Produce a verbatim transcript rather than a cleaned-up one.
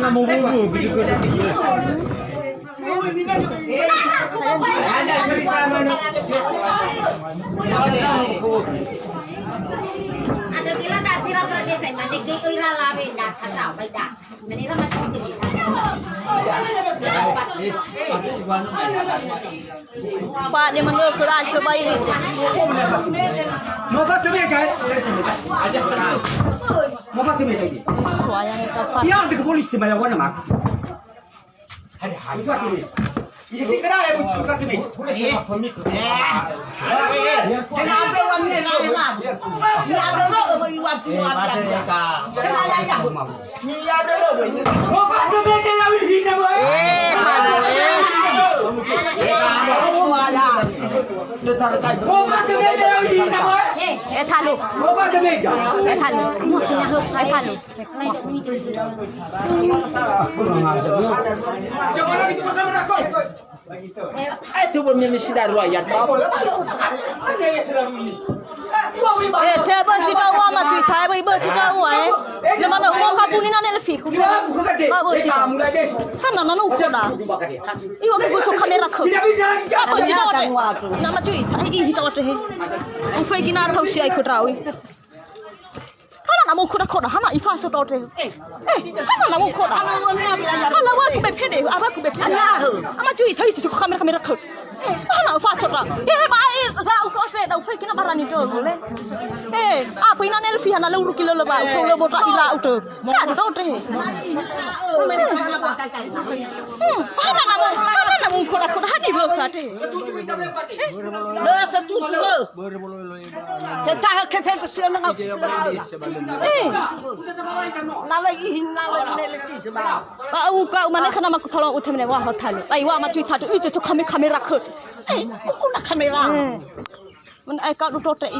Ada bilang tak kira pernah desa, mana gitu ira lawe dah, tak tahu, baik dah. Mana ira macam tu. Pak, dia menurut kurang coba ini. Mau fatu me jai. Mau fatu me jai. Suaya ni kafa. Ya, de polisi maya wana mak. Mau fatu me. Isi kena ya, mau fatu me. Kenapa wanita lain lah? Ini ada lo, mau iwat sini ada. Kenapa ya? Eh, talu, eh. Eh, talu. Eh, talu. Eh, talu. Eh, tu belum misi daru ayat. Eh, te bö'ö zi ndra'o, ama tui tae, bö'ö zi ndra'o, eh. Lö manö u'o ha buni na ne lö fiku. Ba bö'ö zi ndra'o. Hana na no uko da. Iwa ku so kamera kö. Ba bö'ö zi ndra'o te. Na ama tui tae, i hita wate he. Uföi gina tau si ai kö ndra'o. Hana na mukhoda khoda, hana ifa so tote. Eh, hana na mukhoda. Hala wa ku be pede, aba ku be pede. Ama tui tae si kamera kamera kö. Hana fa so ra. Eh, ba ai ra u ko fe da u fe kina barani to le. Eh, apa ina nelfi hana lauru kilo le ba u ko le bota ira u to. Ka do te. Hmm, hana na mo, hana na mo ko la ko hani bo fa te. Le sa tu tu. Ke ta ke fe si na. Eh. Na le ihi na le nelfi ba. Ba u ka u mane kana maku talo u temene wa hotel. Ai wa ma tui tatu i to kame kamera kö. Eh, una kamera. Eh. Men ai ka du tote i.